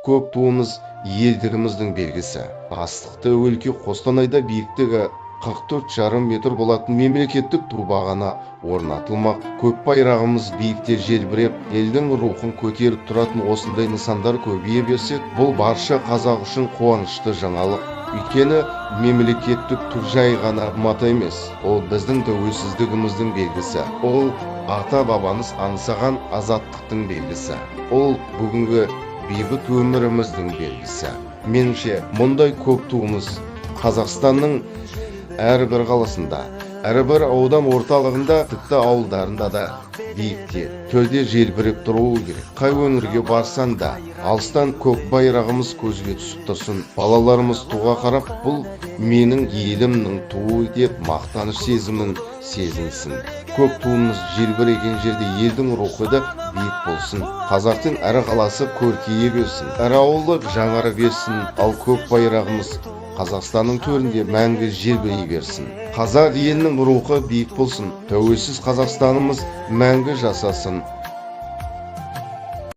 Көк туымыз – елдігіміздің белгісі. Астықты өлке Қостанайда биіктігі 44,5 метр болатын мемлекеттік ту бағаны орнатылмақ. Көк байрағымыз биікте желбіреп, елдің рухын көтеріп тұратын осындай нысандар көбейе берсек, бұл барша қазақ үшін қуанышты жаңалық. Өйткені мемлекеттік ту жай ғана мата емес, ол біздің тәуелсіздігіміздің белгісі, ол ата бабамыз аңсаған азаттықтың белгісі, ол бүгінгі бейбіт өміріміздің белгісі. Меніңше, мұндай көк туымыз Қазақстанның әрбір қаласында, әрбір аудан орталығында, тіпті ауылдарында да биікте, төрде желбіреп тұруы керек. Қай өңірге барсаң да, алыстан көк байрағымыз көзге түсіп тұрсын. Балаларымыз туға қарап, «Бұл менің елімнің туы» деп мақтаныш сезімін сезінсін. Көк туымыз желбіреген жерде елдің рухы да биік болсын. Қазақтың әр қаласы көркейе берсін, әр ауылы жаңара берсін, ал көк байрағымыз Қазақстанның төрінде мәңгі желбірей берсін. Қазақ елінің рухы биік болсын, тәуелсіз Қазақстанымыз мәңгі жасасын.